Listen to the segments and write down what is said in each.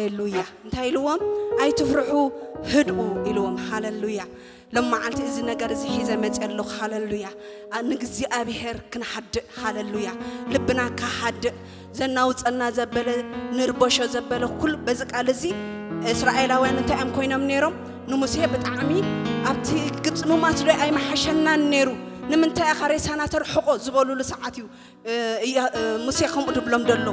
ሃሌሉያ። እንታይ ኢልዎም? "ኣይትፍርሑ፣ ህድኡ" ኢልዎም። ሃሌሉያ። ሎም መዓልቲ እዚ ነገር እዚ ሒዘ መፅእ ኣለኹ። ሃሌሉያ። ኣ-፣ ንእግዚኣብሔር ክንሓድእ። ሃሌሉያ። ልብና ካሓድእ፣ ዘናውፀና ዘበለ፣ ንርበሾ ዘበለ ኩሉ፣ በዚ ቃል እዚ እስራኤላውያን እንታይ እዮም ኮይኖም ነይሮም? ንሙሴ ብጣዕሚ ኣብቲ ግብፂ ምማት ዶ ኣይመሓሸናን ነይሩ? ንምንታይ ኢኻ ሬሳና ተርሕቆ ዝበሉሉ ሰዓት እዩ። እ፣ እያ-፣ እ፣ ሙሴ ከምኡ ድብሎም ደሎ።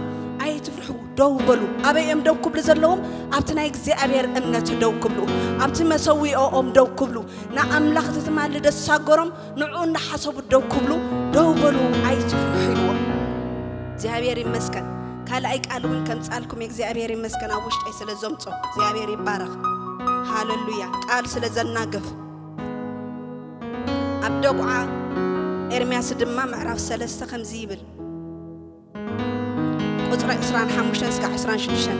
"ኣይትፍርሑ፣ ደው በሉ።" ኣበይ እዮም ደው ክብሉ ዘለዎም? ኣብቲ ናይ እግዚኣብሔር እምነት ደው ክብሉ፣ ኣብቲ መሰዊኦኦም ደው ክብሉ፣ ንኣምላኽ እቲ ትማሊ ደሳገሮም ንዕኡ እንዳሓሰቡ ደው ክብሉ፣ "ደው በሉ፣ ኣይትፍርሑ" ኢልዎም። እግዚኣብሔር ይመስገን። ካልኣይ ቃል እውን ከምጻልኩም እግዚኣብሔር ይመስገን፣ ኣብ ውሽጠይ ስለ ዘምጾ እግዚኣብሔር ይባረኽ። ሃሌሉያ። ቃል ስለ ዘናግፍ ኣብ ደጉዓ ኤርምያስ ድማ ምዕራፍ ሰለስተ ከምዚ ይብል፣ ቁጽሪ ዕስራን ሓሙሽተን እስካብ ዕስራን ሽዱሽተን፣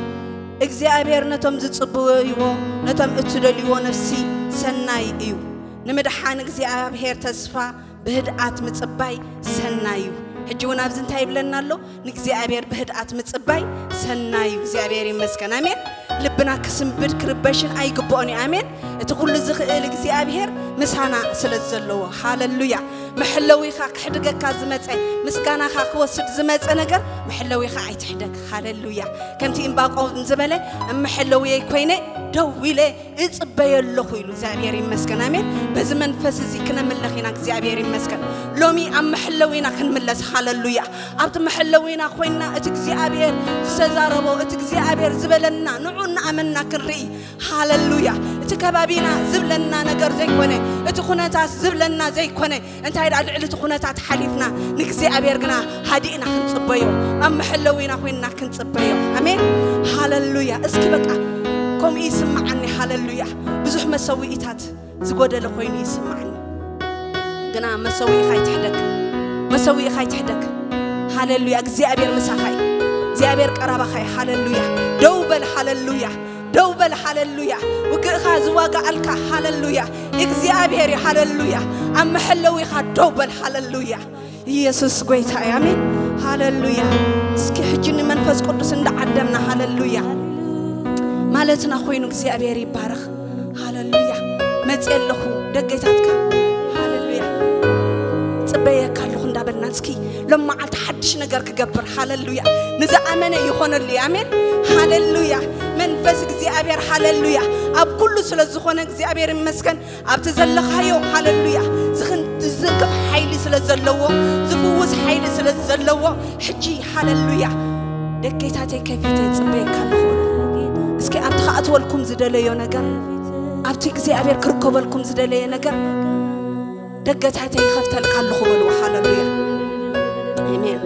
"እግዚኣብሔር ነቶም ዝጽበይዎ፣ ነቶም እትደልይዎ ነፍሲ ሰናይ እዩ። ንምድሓን እግዚኣብሔር ተስፋ ብህድኣት ምጽባይ ሰናይ እዩ።" ሕጂ እውን ኣብዚ እንታይ ይብለና ኣሎ? ንእግዚኣብሔር ብህድኣት ምጽባይ ሰናይ እዩ። እግዚኣብሔር ይመስገን። ኣሜን። ልብና ክስንብድ ክርበሽን ኣይግብኦን እዩ። ኣሜን። እቲ ኩሉ ዝኽእል እግዚኣብሔር ምሳና ስለ ዘለዎ፣ ሃሌሉያ። መሐለዊኻ ክሕድገካ ዝመጸ፣ ምስጋናኻ ክወስድ ዝመጸ ነገር መሐለዊኻ ኣይትሕደግ። ሃሌሉያ። ከምቲ እምባቆም ዝበለ፣ "እመሐለውየይ ኮይነ ደው ኢለ እጽበየ ኣለኹ" ኢሉ። እግዚኣብሔር ይመስገን። ኣሜን። በዚ መንፈስ እዚ ክነምለኽ ኢና። እግዚኣብሔር ይመስገን። ሎሚ ኣብ መሐለዊና ክንምለስ። ሃሌሉያ። ኣብቲ መሐለዊና ኮይንና እቲ እግዚኣብሔር ዝተዛረቦ፣ እቲ እግዚኣብሔር ዝበለና፣ ንዑ እናኣመንና ክንርኢ። ሃሌሉያ። እቲ ከባቢና ዝብለና ነገር ዘይኮነ፣ እቲ ኩነታት ዝብለና ዘይኮነ፣ እንታይ ደኣ ልዕሊ እቲ ኩነታት ሓሊፍና ንእግዚኣብሔር ግና ሃዲእና ክንጽበዮ፣ ኣብ መሐለዊና ኮይንና ክንጽበዮ። ኣሜን። ሃሌሉያ። እስኪ በቃ ከምኡ ይስምዓኒ። ሃሌሉያ። ብዙሕ መሰውኢታት ዝጎደለ ኮይኑ ይስምዓኒ። ግና መሰውኢኻ ኣይትሕደግ። መሰውኢኻ ኣይትሕደግ። ሃሌሉያ። እግዚኣብሔር ምሳኻ እዩ። እግዚኣብሔር ቀረባኻ እዩ። ሃሌሉያ። ደው በል። ሃሌሉያ። ደው በል። ሃሌሉያ። ውግእኻ ዝዋጋኣልካ። ሃሌሉያ። እግዚኣብሔር እዩ። ሃሌሉያ። ኣብ መሐለዊኻ ደው በል። ሃሌሉያ። ኢየሱስ ጎይታ እዩ። ኣሜን። ሃሌሉያ። እስኪ ሕጂ ንመንፈስ ቅዱስ እንዳዓደምና፣ ሃሌሉያ፣ ማለትና ኮይኑ እግዚኣብሔር ይባረኽ። ሃሌሉያ። መጽእ ኣለኹ ደገታትካ። ሃሌሉያ። ጽበየካ ኣለኹ እንዳበልና እስኪ ሎም መዓልቲ ሓድሽ ነገር ክገብር። ሃሌሉያ። ንዝኣመነ ይኾነሉ እዩ። ኣሜን። ሃሌሉያ። መንፈስ እግዚኣብሔር፣ ሃሌሉያ፣ ኣብ ኩሉ ስለ ዝኾነ እግዚኣብሔር ይመስገን። ኣብቲ ዘለኻዮ፣ ሃሌሉያ፣ ዝኽን-፣ ዝዝንክፍ ሓይሊ ስለ ዘለዎ፣ ዝፍውስ ሓይሊ ስለ ዘለዎ፣ ሕጂ፣ ሃሌሉያ፣ ደገታተይ ከፊተ ጽበየካ ኣለኹ። እስኪ ኣብቲ ክኣትወልኩም ዝደለዮ ነገር፣ ኣብቲ እግዚኣብሔር ክርከበልኩም ዝደለየ ነገር፣ ደገታተይ ይኸፍተልካ ኣለኹ በልዎ። ሃሌሉያ። ኣሜን።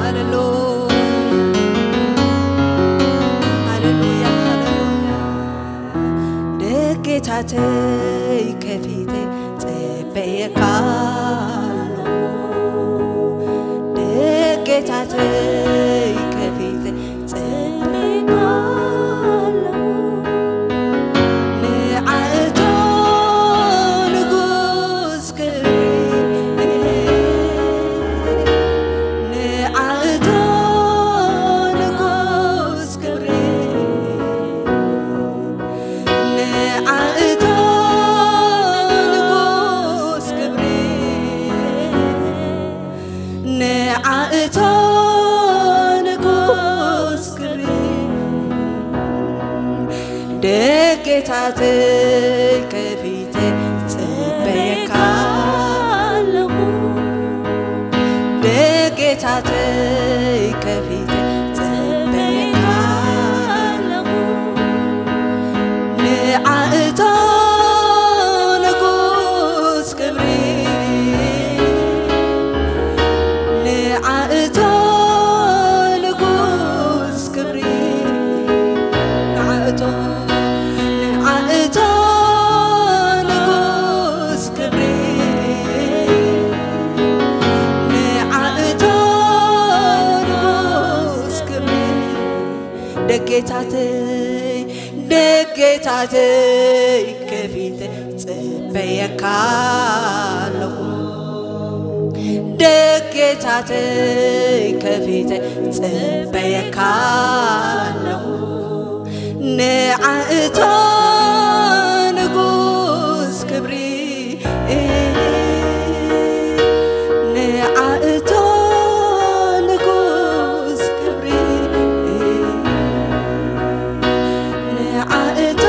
ሃሌሉያ። ሃሌሉያ። ሃሌሉያ። ደገታተይ ከፊተ ጽበየካ ኣለኹ። ደገታተይ ከፊተ ጽበየካ ኣለኹ። ንዓእቶ ንጉስ ክብሪ፣ ንዓእቶ ንጉስ ክብሪ፣ ንዓእቶ ንጉስ ክብሪ፣ ንዓእቶ ንጉስ ክብሪ፣ ደገታተይ ከፊተ ጽበየካ ኣለኹ። ደገታተይ ከፊተ ጽበየካ ኣለኹ። ንዓእቶ ንጉስ ክብሪ፣ ንዓእቶ ንጉስ ክብሪ፣ ንዓእቶ፣ ንዓእቶ ንጉስ ክብሪ፣ ንዓእቶ ንጉስ ክብሪ። ደገታተይ፣ ደገታተይ ከፊተ ጽበ የካ ኣለኹ ደጌታተይ ከፊተ ጽበየካ ኣለኹ ንዓእቶ ንጉስ ክብሪ ንዓእቶ ንጉስ ክብሪ ንዓእቶ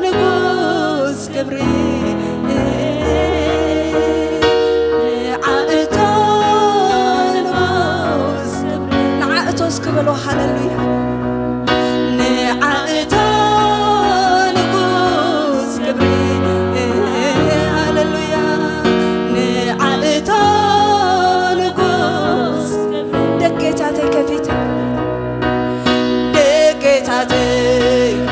ንጉስ ክብሪ ንዓእቶ ንጉስ ክብሪ ንዓእቶ እስክበሎ ሃለሉያ ንዓእቶ ንጉስ ክብሪ ሃለሉያ ንዓእቶ ንጉስ ደጌታተይ ከፊተ ደጌታተይ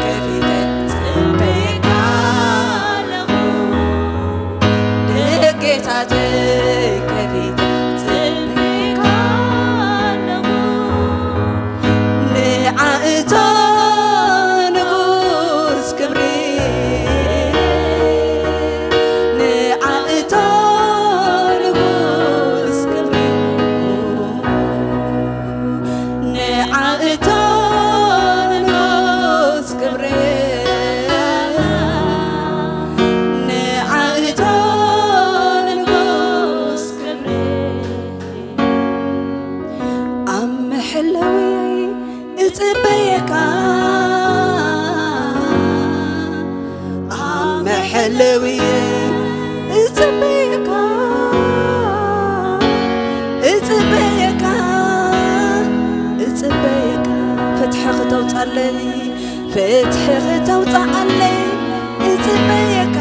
ከፊተ ጽበየካ ኣለኹ ደጌታተይ ከፊተ ጽበየካ ኣለኹ ንዓእቶ ንጉስ ክብሪ ንዓእቶ ንጉስ ክብሪ ንዓእቶ ንጉስ ክብሪ ንዓእቶ ንጉስ ክብሪ ኣብ መሐለዊ እጽበየካ ኣብ መሐለዊ እጽበየካ እጽበየካ እጽበየካ ፍትሒ ክተውጻለይ ፍትሒ ክተውጻኣለይ እጽበየካ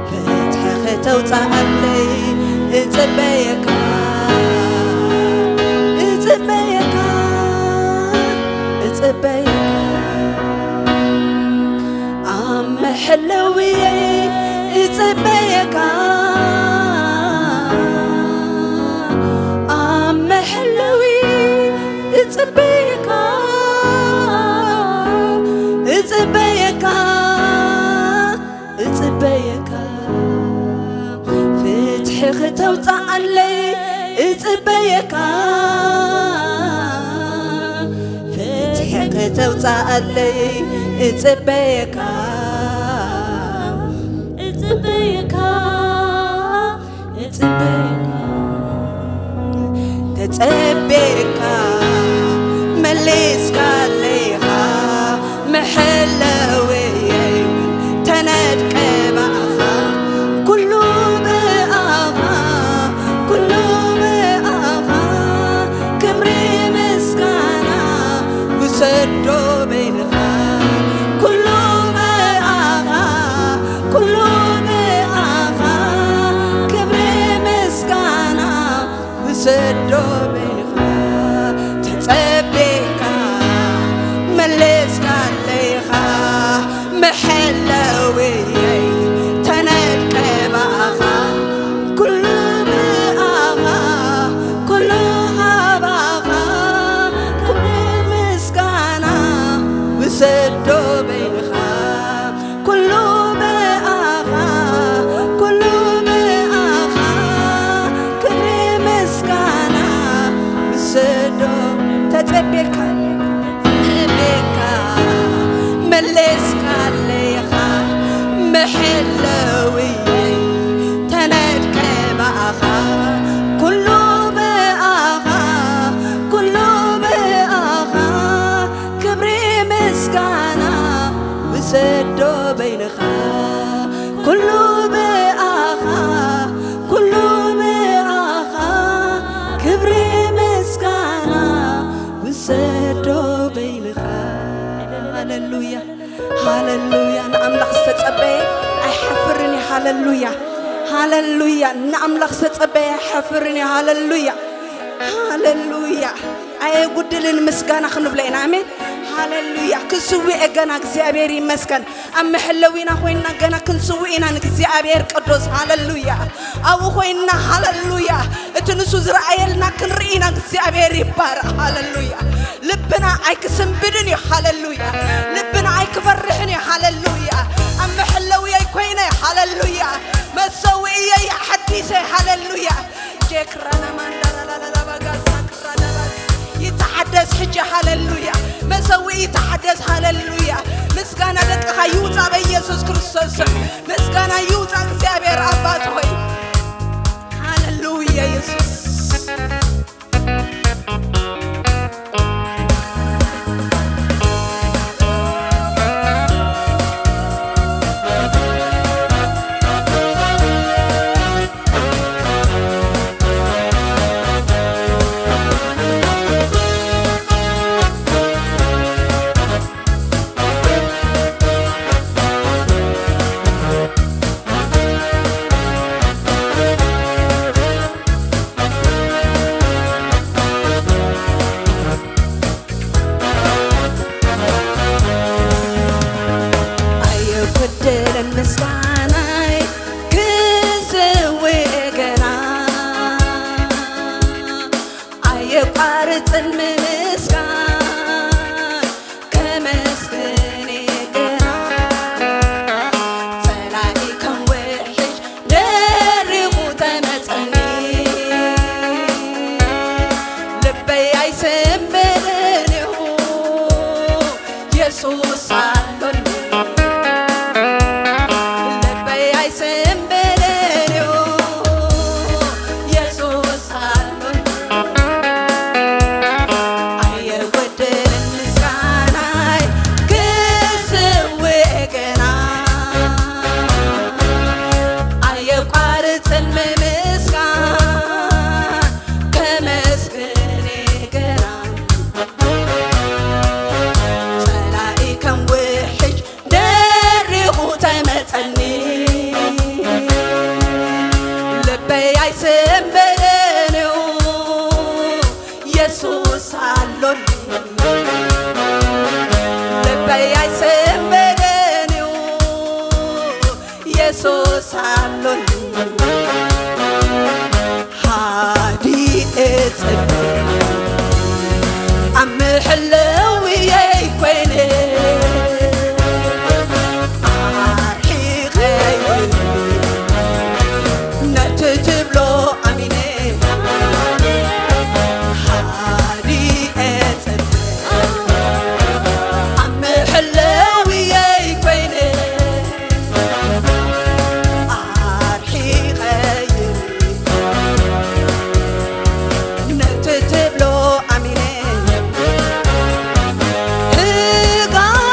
ፍትሒ ክተውጻኣለይ እጽበየካ እጽበየካ እጽበየካ ኣብ መሐለውየይ እጽበየካ ኣብ መሐለዊ እጽበየካ እጽበየካ እጽበየካ ፍትሒ ክተውጻኣለይ እጽበየካ ፍትሒ ክተውጻኣለይ እጽበየካ እጽበየካ እጽበየካ ተጸቤካ መሊስካለይኻ መሐለወየይ እውን ተነድቀ ብኣኻ ኩሉ ብኣኻ ኩሉ ብኣኻ ክብሪ ምስጋና ውሰዶ በይንኻ ኩሉ ብኣኻ ኩሉ ብኣኻ ክብሪ ምስጋና ውሰዶ በይንኻ ተጸቤካ መለስካለይኻ መሐለውየይ ተነድቀ ብኣኻ ኩሉ ብኣኻ ኩሉ ብኣኻ ክብሪ ምስጋና ውሰዶ በይንኻ ኩሉ ብኣኻ ኩሉ ብኣኻ ክብሪ ምስጋና ውሰዶ ተጸቤካ ተጸቤካ መለስካለይኻ መሐለውየይ ተነድቀ ብኣኻ ኩሉ ብኣኻ ኩሉ ብኣኻ ክብሪ ምስጋና ውሰዶ በይንኻ ኩሉ ብኣኻ ኩሉ ብኣኻ ክብሪ ምስጋና ውሰዶ በይንኻ ሃለሉያ ሃለሉያ ንኣምላኽ ዝተጸበየ ኣይሓፍርን እዩ ሃለሉያ ሃለሉያ ንኣምላኽ ዝተጸበየ ኣይሓፍርን እዩ ሃለሉያ ሃለሉያ ኣየጉድልን ምስጋና ክንብሎ ኢና ኣሜን ሃለሉያ ክንስውእ ገና እግዚኣብሔር ይመስገን ኣብ መሐለዊና ኮይንና ገና ክንስውእ ኢና ንእግዚኣብሔር ቅዱስ ሃለሉያ ኣብኡ ኮይንና ሃለሉያ እቲ ንሱ ዝረኣየልና ክንርኢ ኢና እግዚኣብሔር ይባረኽ ሃለሉያ ልብና ኣይክስንብድን እዩ ሃለሉያ ልብና ኣይ ክፈርሕን እየ። ሃሌሉያ። ኣብ መሐለውየይ ኮይነ። ሃሌሉያ። መሰውእየይ ሓዲሰ። ሃሌሉያ። ጀክራና ማንዳራላላላ ባጋሳ ክራዳባስ። ይተሓደስ ሕጂ። ሃሌሉያ። መሰውእ ይተሓደስ። ሃሌሉያ። ምስጋና ደቅኻ ይውፃእ በኢየሱስ ክርስቶስ ስም። ምስጋና ይውፃእ እግዚኣብሔር ኣባት ሆይ። ሃሌሉያ ኢየሱስ። ኣየጎደለን ምስጋናይ ክስውእ ገና፣ ኣየቋርጽን ምምስጋን ከመስግን ገና። ጸላኢ ከም ውሕጅ ደሪቑ ተመጸኒ፣ ልበይ ኣይስምርን እዩ የሱስ ኣሎኒ። ልበይ ኣይስምርን እዩ የሱስ ኣሎኒ። ኣየጎደለን ምስጋናይ ክስውእ ገና፣ ኣየቋርጽን ምምስጋን ከመስግን ገና። ጸላኢ ከም ውሕጅ ደሪቑ ተመጸኒ፣ ልበይ ኣይስምርን እዩ የሱስ ኣሎኒ። ልበይ ኣይስምርን እዩ የሱስ ኣሎኒ። ሃዲኤ ጽድቅ ኣብ መሐለውየይ ኮይነ፣ ኣርሒቐ ነቲ ትብሎ ኣሚነ። ሃዲኤ ጽድቅ ኣብ መሐለውየይ ኮይነ፣ ኣርሒቐ ነቲ ትብሎ ኣሚነ።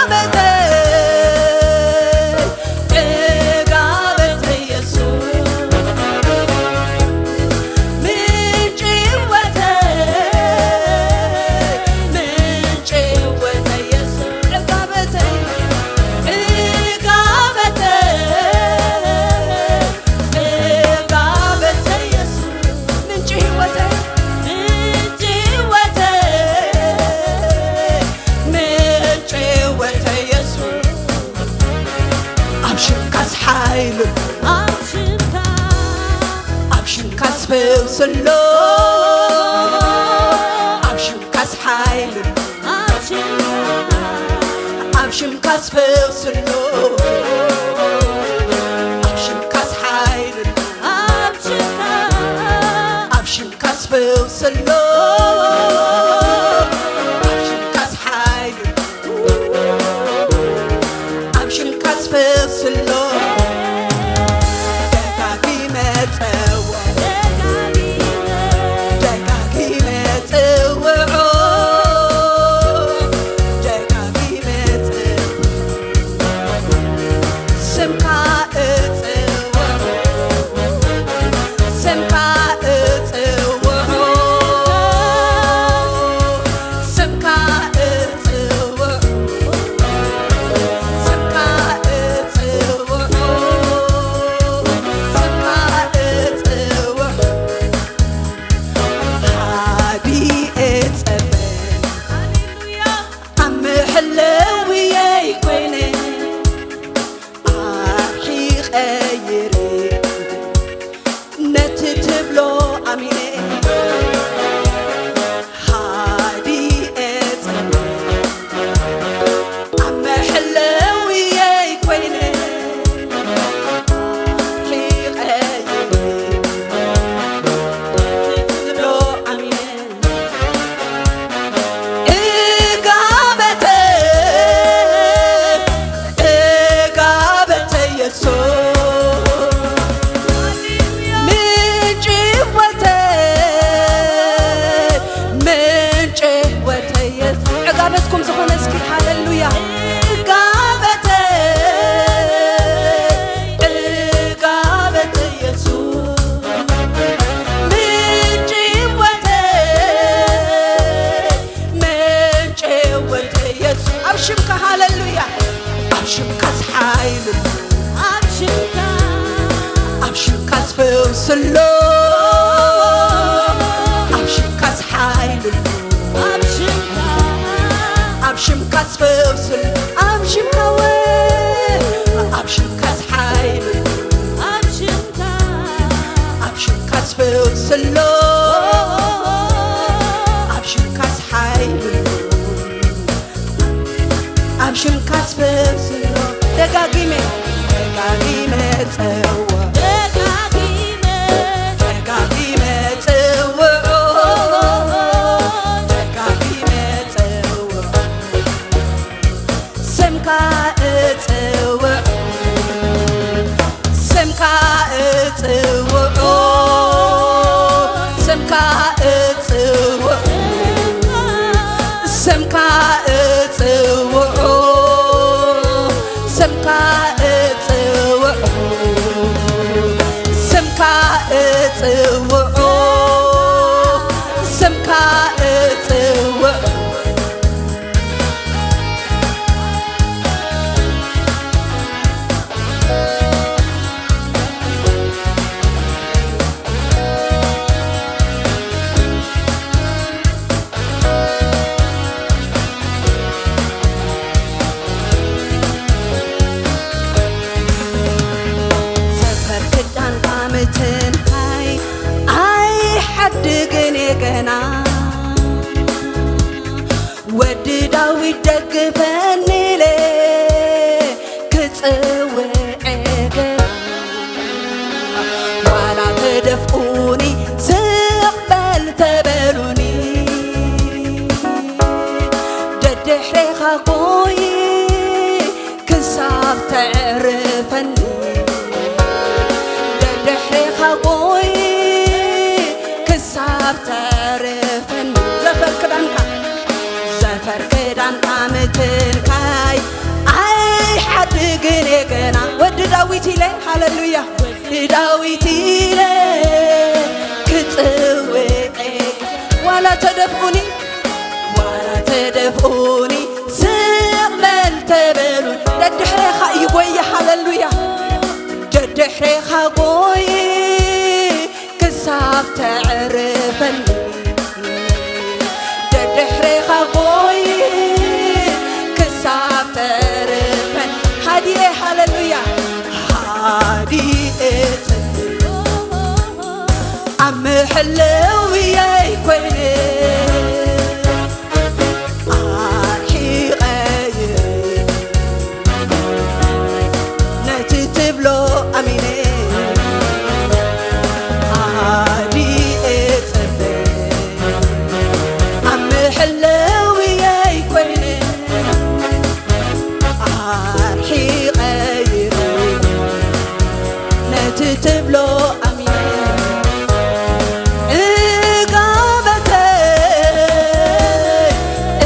ጥጋበተይ፣ ጥጋበተይ የሱስ፣ ምንጪ ህይወተይ፣ ምንጪ ህይወተይ የሱስ፣ ጥጋበተይ፣ ጥጋበተይ፣ ጥጋበተይ የሱስ፣ ምንጪ ህይወተይ፣ ምንጪ ህይወተይ፣ ምንጪ ህይወተይ የሱስ። ኣብ ሽምካስ ሓይሉ፣ ኣብ ሽምካ፣ ኣብ ሽምካስ ፈውስሎ፣ ኣብ ሽምካስ ሓይሉ፣ ኣብ ሽምካ፣ ኣብ ሽምካስ ፈውስሎ፣ ኣብ ሽምካስ ሓይሉ፣ ኣብ ሽምካ፣ ኣብ ሽምካስ ፈውስሎ፣ ኣብ ሽምካስ ሓይሉ፣ ኣብ ሽምካስ ፈውስሎ። ደጋጊመ ጸውዖ፣ ደጋጊመ ጸውዖ፣ ደጋጊመ ጸውዖ፣ ስምካ እጽውዖ፣ ስምካ እጽውዖ፣ ስምካ እጽውዖ፣ ስምካ እጽውዖ፣ ስምካ እጽውዖ። ሃዲኤ ጸበል፣ ሃሌሉያ፣ ኣብ መሐለውየይ ኮይነ፣ ኣርሒቐ ይርኢ፣ ነቲ ትብሎ ኣሚነ። ሃዲኤ ጸበል፣ ኣብ መሐለ ስሎ ኣብ ሽምካስ ሓይልሉ ኣብ ሽምካ ኣብ ሽምካስ ፈውስል ኣብ ሽምካወ ኣብ ሽምካስ ሓይልሉ ኣብ ሽምካ ኣብ ሽምካስ ፈውስሎ ኣብ ሽምካስ ሓይልሉ ኣብ ሽምካስ ፈስሎ ደጋጊመ ደጋጊመ ጸውዖ ደጋጊመ ደጋጊመ ጸውዖ ደጋጊመ ጸውዖ ስምካ እጽውዖ ስምካ እጽውዖ ስምካ እጽውዖ ስምካ እጽውዖ ስምካ እጽውዖ ስምካ እጽውዖ ስምካ እጽውዖ ሰፈር ክዳንካ ምትንካይ ኣይሓድግን እየ ገና ወዲ ዳዊት ደግፈኒ ኢለ ክጽውዕ እየ ገና ዋላ ተደፍኡኒ ስቕ በል ተበሉኒ ደድሕሬኻ ጎይ ክሳብ ተዕርፈኒ ደድሕሬኻ ጎይ ክሳብ ተዕርፈኒ ዘፈር ክዳንካ ዘፈር ክዳንካ ምትንካይ ኣይሓድግን እየ ገና ወዲ ዳዊት ኢለ ሃለሉያ ወዲ ዳዊት ኢለ ክጽውዕ ዋላ ተደፍኡኒ ዋላ ተደፍኡኒ ስቕ በል ተበሉን ደድሕሬኻ እዩ ጎየ ሃለሉያ ደድሕሬኻ ጎይ ክሳብ ተዕርፈኒ ደድሕሬኻ ጎይ ክሳብ ተዕርፈኒ ሃዲኤ ሃለሉያ ሃዲኤ ጽድቅ ኣብ መሐለውየይ ኮይነ ኣርሒቐ ነቲ ትብሎ ኣሚነ ኣዲኤ ጸበ ኣብ መሐለውየይ ኮይነ ኣርሒቐ ነቲ ትብሎ ኣሚነ እጋበተይ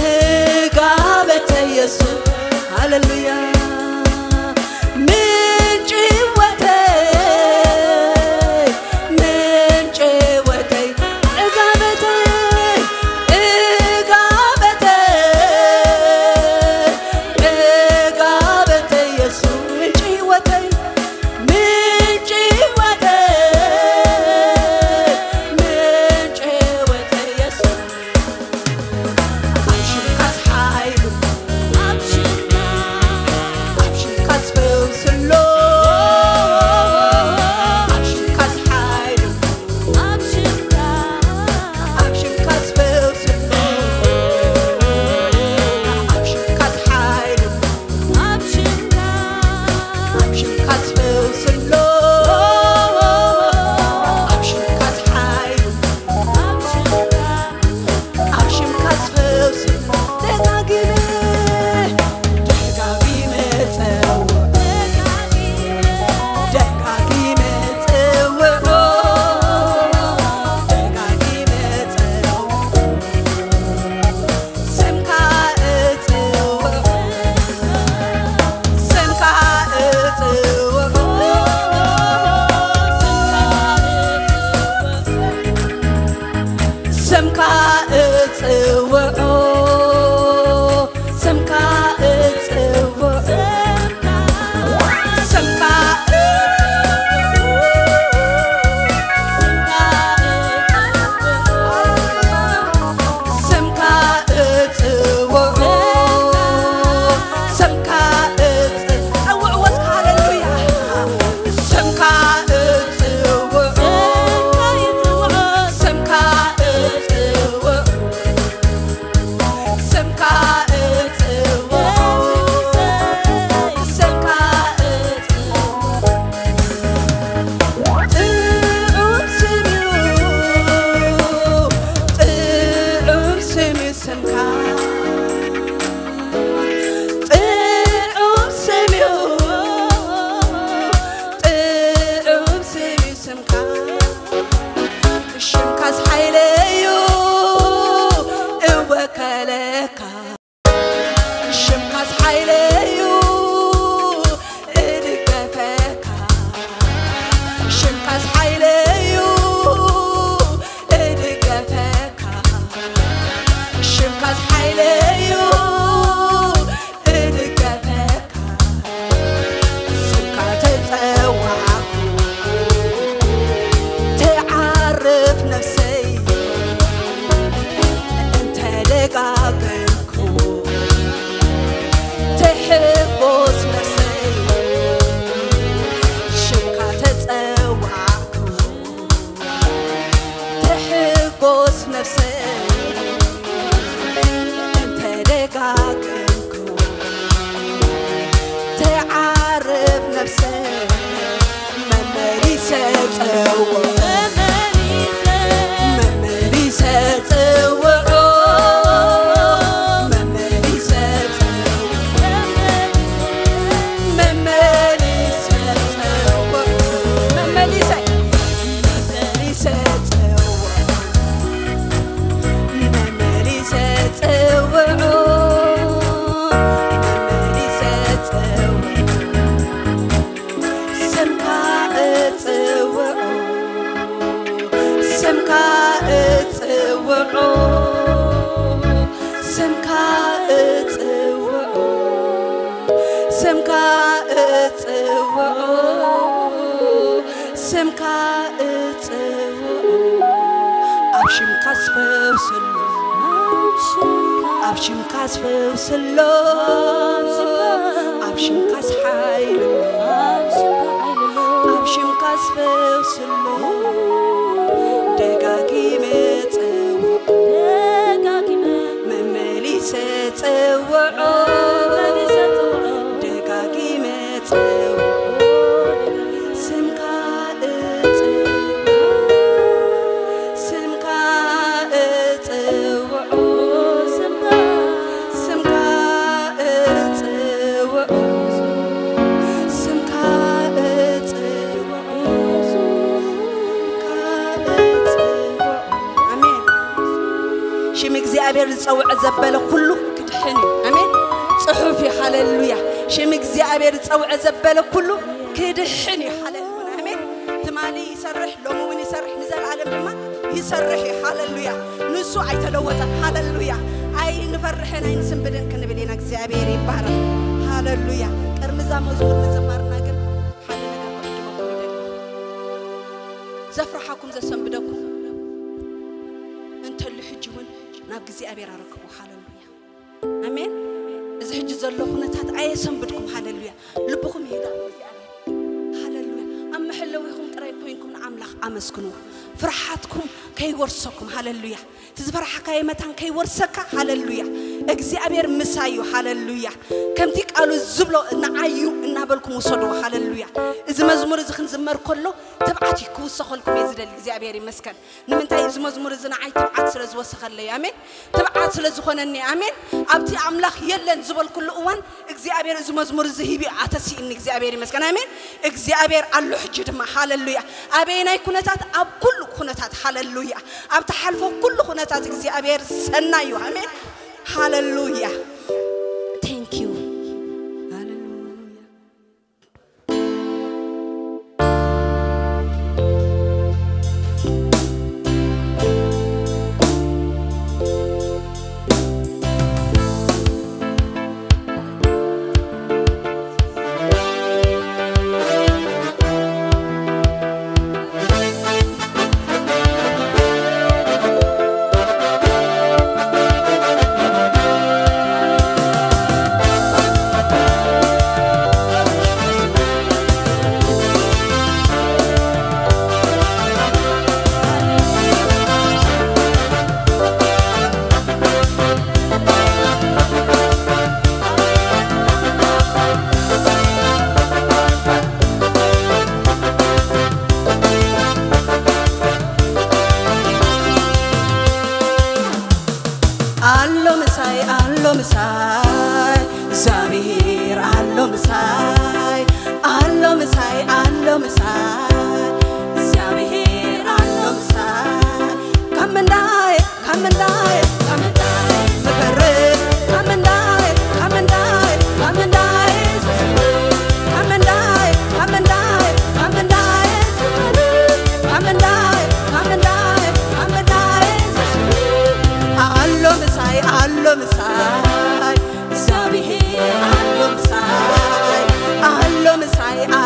እጋበተይ የሱስ ሃለሉያ ምንጪ ህይወተይ ምንጪ ህይወተይ እጋበተይ እጋበተይ እጋበተይ የሱስ ምንጪ ህይወተይ ምንጪ ህይወተይ ሽምካስ ሓይለዩ እድገፈካ፣ ሽምካስ ሓይለዩ እድገፈካ፣ ስምካ ተጸዋዕኩ ትዓርፍ ነፍሰይ፣ እንተ ደጋገምኩ ትሕጎስ ነፍሰይ፣ ሽምካ ተጸዋዕኩ ትሕጎስ ነፍሰይ፣ እንተ ደጋገምኩ ትዓርፍ ነፍሰይ፣ መመሊሰ ጸውዖ፣ መመሊሰ ጸውዖ፣ መመሊሰ ጸውዖ፣ መመሊሰ ጸውዖ፣ መመሊሰ መመሊሰ ጸውዖ፣ መመሊሰ ጸውዖ፣ መመሊሰ ጸውዖ፣ ስምካ እጽውዖ፣ ስምካ እጽውዖ፣ ስምካ እጽውዖ፣ ስምካ እጽውዖ፣ ስምካ እጽውዖ፣ ኣብ ሽምካስ ፈውሲ ኣሎ፣ ኣብ ሽምካስ ፈውሲ ኣሎ፣ ኣብ ሽምካስ ሓይሊ ኣሎ፣ ኣብ ሽምካስ ፈውሲ ኣሎ፣ ደጋጊመ ጸውዖ፣ መመሊሰ ጸውዖ፣ ደጋጊመ ጸውዖ፣ ስምካ እጽውዖ፣ ስምካ እጽውዖ፣ ስምካ፣ ስምካ እጽውዖ፣ ስምካ እጽውዖ፣ ስምካ እጽውዖ። ኣሜን። ሽም እግዚኣብሔር ዝጸውዐ ዘበለ ኩሉ ክድሕን እዩ። ኣሜን። ጽሑፍ እዩ። ሃሌሉያ። ሽም እግዚኣብሔር ዝጸውዐ ዘበለ ኩሉ ክድሕን እዩ። ሃሌሉያ። ኣሜን። ትማሊ ይሰርሕ፣ ሎሚ እውን ይሰርሕ፣ ንዘለኣለም ድማ ይሰርሕ እዩ። ሃሌሉያ። ንሱ ኣይተለወጠን። ሃሌሉያ። ኣይንፈርሕን ኣይንስንብድን ክንብል ኢና። እግዚኣብሔር ይባረክ። ሃሌሉያ። ቅድሚ እዛ መዝሙር ምዝማርና ግን ሓደ ነገር ክዕድመኩም ይደሊ። ዘፍርሓኩም ዘሰንብደኩም እንተሉ ሕጂ እውን ናብ እግዚኣብሔር ኣረክቡ። ሃሌሉያ። ኣሜን። እዚ ሕጂ ዘሎ ኩነታት ኣየሰንብድኩም። ሃሌሉያ። ልብኹም ይህዳ እግዚኣብሔር። ሃሌሉያ። ኣብ መሐለዊኹም ጥራይ ኮይንኩም ንኣምላኽ ኣመስግኑ። ፍርሓትኩም ከይወርሰኩም። ሃሌሉያ። እቲ ዝፈራሕካዮ መታን ከይወርሰካ። ሃሌሉያ። እግዚኣብሔር ምሳይ እዩ። ሃሌሉያ። ከምቲ ቃሉ ዝብሎ ንዓይ እዩ እናበልኩም ውሰድዎ። ሃሌሉያ። እዚ መዝሙር እዚ ክንዝመር ከሎ ትብዓት እዩ ክውሰኸልኩም እየ ዝደሊ። እግዚኣብሔር ይመስገን። ንምንታይ? እዚ መዝሙር እዚ ንዓይ ትብዓት ስለ ዝወሰኸለይ። ኣሜን። ትብዓት ስለ ዝኾነኒ። ኣሜን። ኣብቲ ኣምላኽ የለን ዝበልኩሉ እዋን እግዚኣብሔር እዚ መዝሙር እዚ ሂቢ ኣተሲእኒ። እግዚኣብሔር ይመስገን። ኣሜን። እግዚኣብሔር ኣሎ ሕጂ ድማ። ሃሌሉያ። ኣበየናይ ኩነታት? ኣብ ኩሉ ኩነታት። ሃሌሉያ። ኣብ ትሓልፎ ኩሉ ኩነታት እግዚኣብሔር ሰናይ እዩ። ኣሜን። ሃሌሉያ። Thank you። ሃሌሉያ።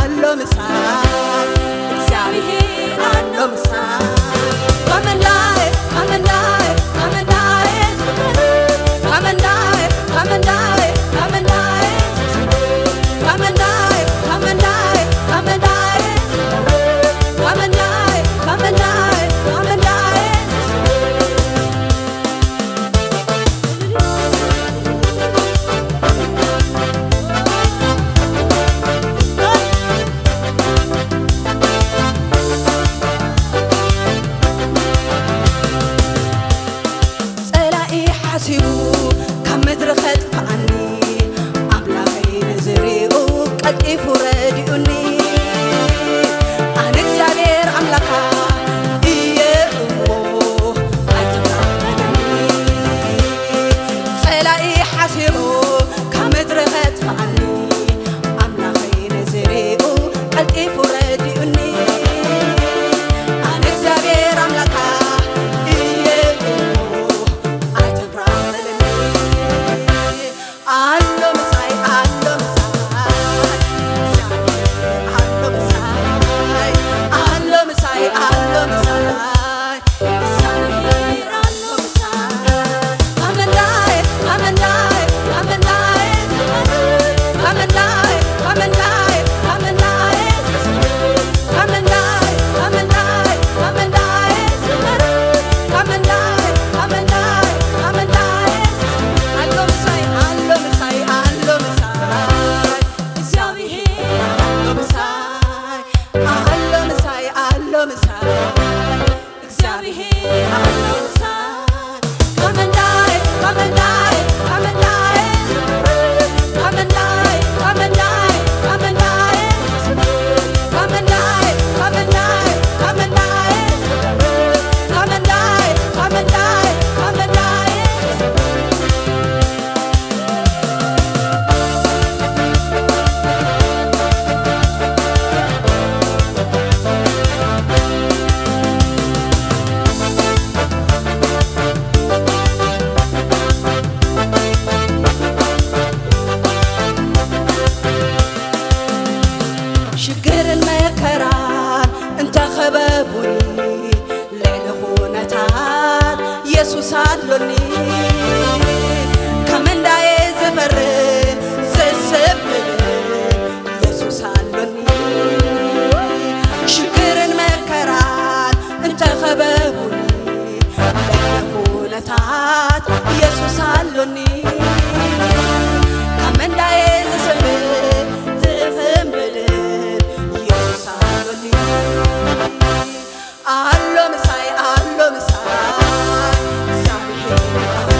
ኣሎ ምሳይ፣ እግዚኣብሔር ኣሎ ምሳይ። Come and die, come and die, come and die. Come and die, come and die, come and die. Come and die, come and die, come and die. Come and die, come and die, come and die. ጸላኢ ሓሲቡ ካብ ምድሪ ኸጥፍኣኒ፣ ኣምላኸይ ነዚ ሪኡ ቀልጢፉ ረዲኡኒ። ኣነ እግዚኣብሔር ኣምላኻ እየ እሞ ኣይትፍራ በለኒ። ጸላኢ ሓሲቡ ካብ ምድሪ ኸጥፍኣኒ፣ ኣምላኸይ ነዚ ሪኡ ቀልጢፉ ረዲኡኒ። ኣነ እግዚኣብሔር ኣምላኻ እየ እሞ ኣይትፍራ በለኒ። ኣሎ ምሳይ፣ ኣሎ ምሳይ፣ ኣሎ ምሳይ፣ ኣሎ ምሳይ፣ ኣሎ ምሳይ። ሽግርን መከራን እንተኸበቡኒ፣ ልዕሊ ኩነታት የሱስ ኣሎኒ። ካብ መንዳየ ዝፈርህ ዘሰብልን የሱስ ኣሎኒ። ሽግርን መከራን እንተኸበቡኒ፣ ልዕሊ ኩነታት የሱስ ኣሎኒ። ካብ መንዳየ ዝስብን ዝፍንብልን የሱስ ኣሎኒ። ኣሎ ምሳይ፣ ኣሎ ምሳይ፣ እግዚኣብሔር ኣሎ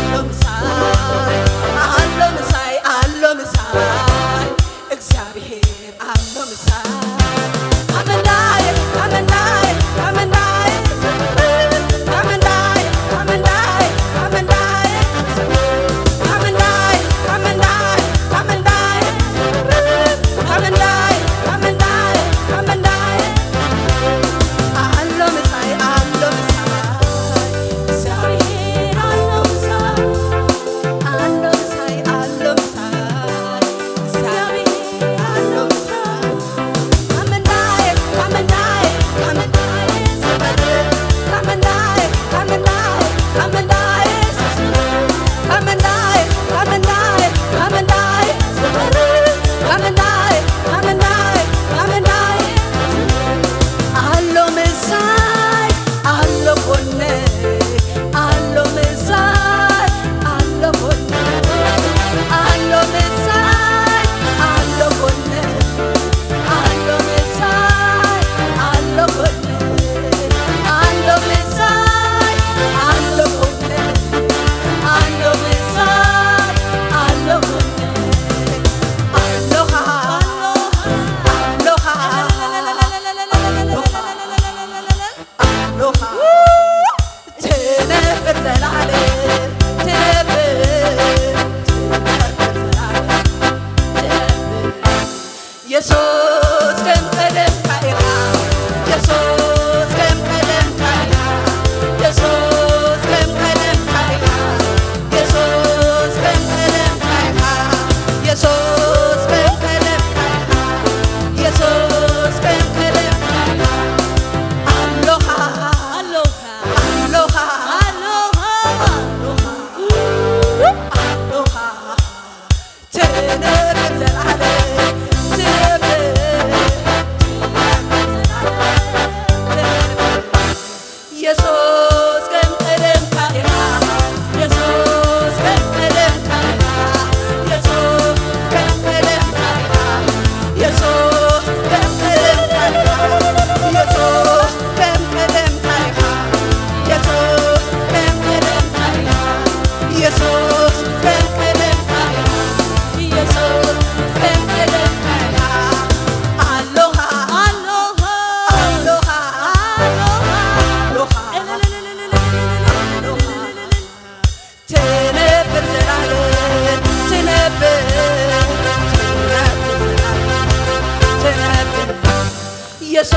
የሱስ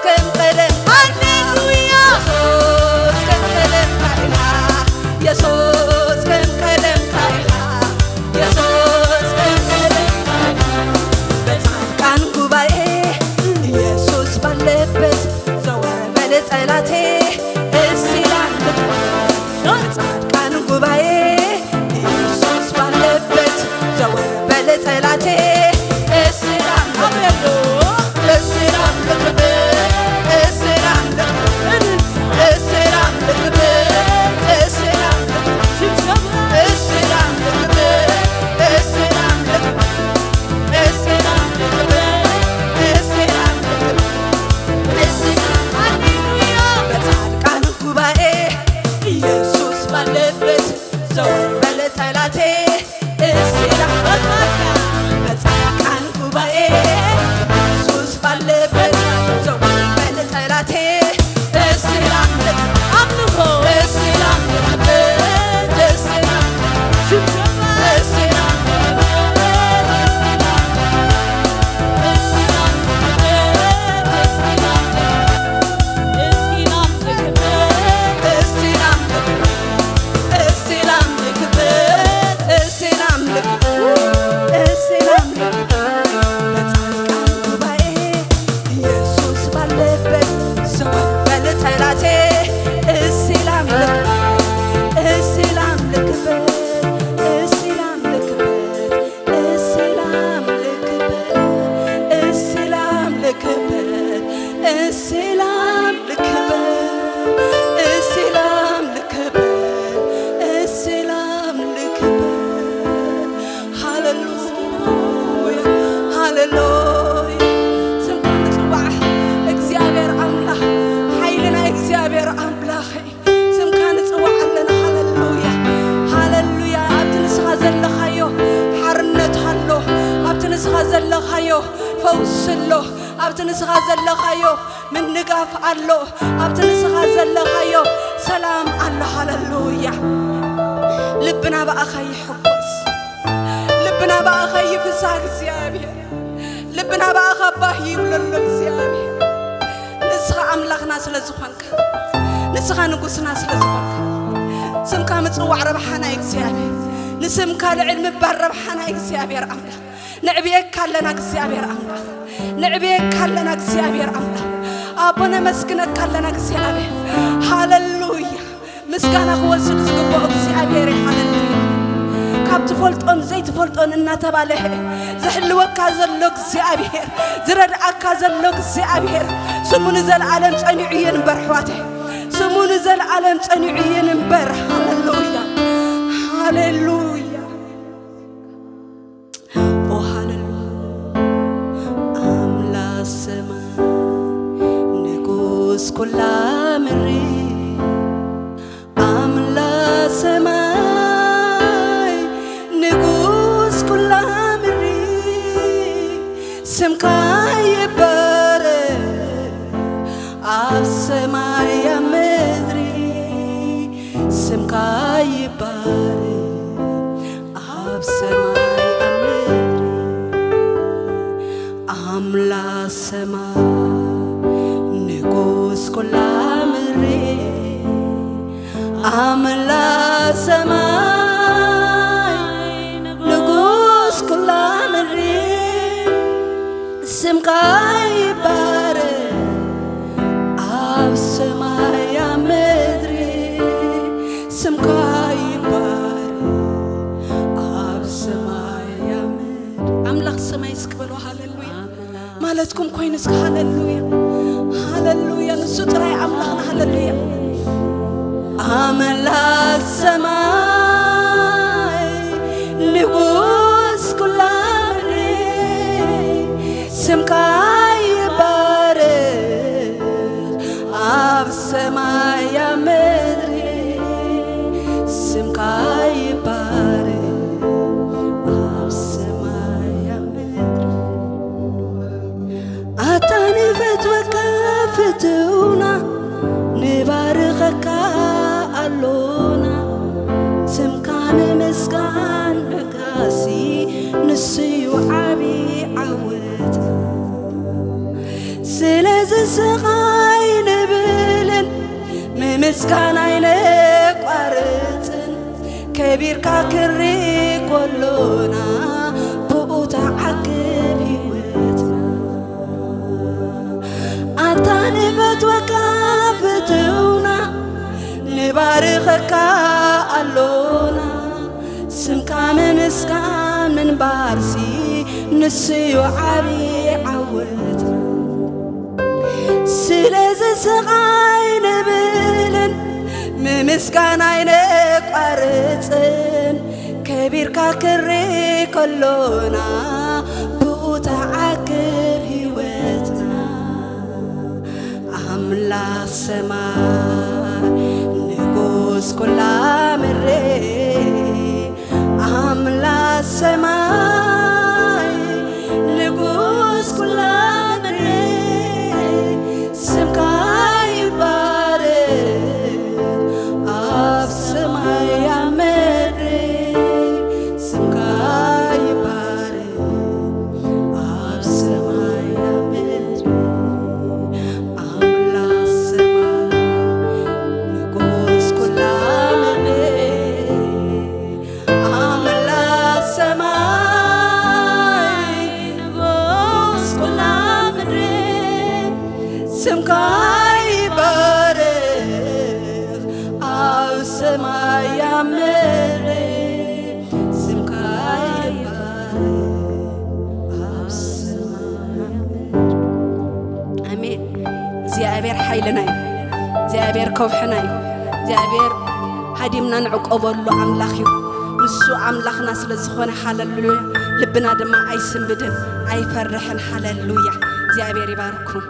ከም ቀደምካ፣ ሃሌሉያ። የሱስ ከም ቀደምካ ኢኻ፣ የሱስ ከም ቀደምካ ኢኻ፣ የሱስ ከም ቀደምካ ኢኻ። በጻድቃን ጉባኤ ኢየሱስ ባለበት ዘወር በል ጠላቴ፣ እስቲ ላምልጥ። በጻድቃን ጉባኤ ኢየሱስ ባለበት ዘወር በል ጠላቴ፣ እስቲ ላምልጥ። እስቲ ላምልጥ፣ እስቲ ላምልጥ፣ እስቲ ላምልጥ፣ እስቲ ላምልጥ፣ እስቲ ላምልጥ፣ እስቲ ላምልጥ፣ እስቲ ላምልጥ፣ እስቲ ላምልጥ። ሃሌሉያ። በጻድቃን ጉባኤ ኢየሱስ ባለበት ዘወር በል ጠላቴ፣ እስቲ ላምልጥ። በጻድቃን ጉባኤ ኢየሱስ ባለበት ዘወር በል ጠላቴ፣ እስቲ ላምልጥ። አምልኮ እስቲ ላምልጥ፣ እስቲ ላምልጥ፣ እስቲ ላምልጥ። በጻድቃን ጉባኤ ኢየሱስ ባለበት ዘወር በል ጠላቴ፣ እስቲ ላምልክ፣ እስቲ ላምልክበት፣ እስቲ ላምልክበት፣ እስቲ ላምልክበት፣ እስቲ ላምልክበት፣ እስቲ ላምልክበት፣ እስቲ ላምልክበት፣ እስቲ ላምልክበት። ሃሌሉያ፣ ሃሌሉያ። ስምካ ንጽዋዕ እግዚኣብሔር ኣምላኽ፣ ሓይልና እግዚኣብሔር ኣምላኽ። ስምካ ንጽዋዕ ኣለና። ሃሌሉያ፣ ሃሌሉያ። ኣብቲ ንስኻ ዘለኻዮ ሓርነት ኣሎ። ኣብቲ ንስኻ ዘለኻዮ ፈውሲ ኣሎ። ኣብቲ ንስኻ ዘለኻዮ ምንጋፍ ኣሎ። ኣብቲ ንስኻ ዘለኻዮ ሰላም ኣሎ። ሃሌሉያ። ልብና ብኣኻ ይሕጎስ። ልብና ብኣኻ ይፍሳህ እግዚኣብሔር። ልብና ብኣኻ ባህ ይብለሎ እግዚኣብሔር። ንስኻ ኣምላኽና ስለ ዝኾንካ፣ ንስኻ ንጉስና ስለ ዝኾንካ፣ ስምካ ምጽዋዕ ረብሓና እዩ እግዚኣብሔር። ንስምካ ልዕል ምባል ረብሓና እዩ እግዚኣብሔር ኣምላኽ። ንዕብየካ ኣለና እግዚኣብሔር ኣምላኽ። ንዕብየካ ኣለና እግዚኣብሔር ኣምላኽ። ኣቦ ነመስግነካ ኣለና እግዚኣብሔር። ሃሌሉያ። ምስጋና ክወስድ ዝግብኦ እግዚኣብሔር እዩ። ሃሌሉያ። ካብ ትፈልጦን ዘይትፈልጦን እናተባልሐ ዝሕልወካ ዘሎ እግዚኣብሔር፣ ዝረድኣካ ዘሎ እግዚኣብሔር ስሙ ንዘለኣለም ጸኒዑ ይንበር ኣሕዋተይ። ስሙ ንዘለኣለም ጸኒዑ ይንበር። ሃሌሉያ፣ ሃሌሉያ። ኦ ሃሌሉያ። ኣምላኽ ሰማይ ንጉስ ኩላ ምድሪ፣ ኣምላኽ ሰማይ ንጉስ ኩላ ምድሪ፣ ስምካ ይባረክ ኣብ ሰማይ ኣብ ምድሪ፣ ስምካ ይባረክ ኣብ ሰማይ ኣብ ምድሪ። ኣምላኽ ሰማይ ንጉስ ኩላ ምድሪ፣ ኣምላኽ ሰማይ ንጉስ ኩላ ምድሪ፣ ስምካ ይባረክ ኣብ ሰማይ ኣብ ምድሪ፣ ስምካ ይባረክ ኣብ ሰማይ ኣብ ምድሪ። ኣምላኽ ሰማይ እስኪ በሉ ሃሌሉያ። ማለትኩም ኮይኑ እስኪ ሃሌሉያ፣ ሃሌሉያ። ንሱ ጥራይ ኣምላኽና። ሃሌሉያ። ኣምላኽ ሰማይ ንጉስ ኩላ ምድሪ፣ ስምካ ይባረክ ኣብ ሰማይ ኣብ ምድሪ፣ ስምካ ይባረክ ኣብ ሰማይ ኣብ ምድሪ። ኣታ ንፈትወካ ፍትውና፣ ንባርኸካ ኣሎና። ስምካ ንምስጋን ምርጋሲ፣ ንሱዩ ዓቢ ዓወት። ስለዚ ስቓይ ንብልን ምምስጋን ኣይነቋርጽን፣ ከቢርካ ክሪ ከሎና ብኡ ተዓግብ ህይወትና። ኣታ ንፈትወካ ፍትውና፣ ንባርኸካ ኣሎና። ስምካ ምምስጋን ምንባርሲ፣ ንሱዩ ዓቢ ዓወትና። ስለዚ ስቓይ ንብልን ምምስጋን ኣይነቋርጽን፣ ከቢርካ ክሪ ከሎና ብኡ ተዓግብ ህይወትና። ኣምላኽ ሰማይ ንጉስ ኩላ ምድሪ፣ ኣምላኽ ሰማይ ንጉስ ኩላ ምድሪ፣ ስምካ ይባረክ ኣብ ሰማይ ኣብ ምድሪ፣ ስምካ ይባረክ ኣብ ሰማይ ኣብ ምድሪ። ኣምላኽ ሰማይ ንጉስ ኩላ ምድሪ፣ ኣምላኽ ሰማይ ንጉስ ኩላ ምድሪ፣ ስምካ ይባረክ ኣብ ሰማይ ኣብ ምድሪ፣ ስምካ ይባረክ ኣብ ሰማይ ኣብ ምድሪ። ኣሜን። እግዚኣብሔር ሓይልና እዩ። እግዚኣብሔር ከውሕና እዩ። እግዚኣብሔር ሃዲምና ንዕቆበሉ ኣምላኽ እዩ። ንሱ ኣምላኽና ስለ ዝኾነ፣ ሃለሉያ፣ ልብና ድማ ኣይስንብድን ኣይፈርሕን። ሃለሉያ። እግዚኣብሔር ይባርኩም።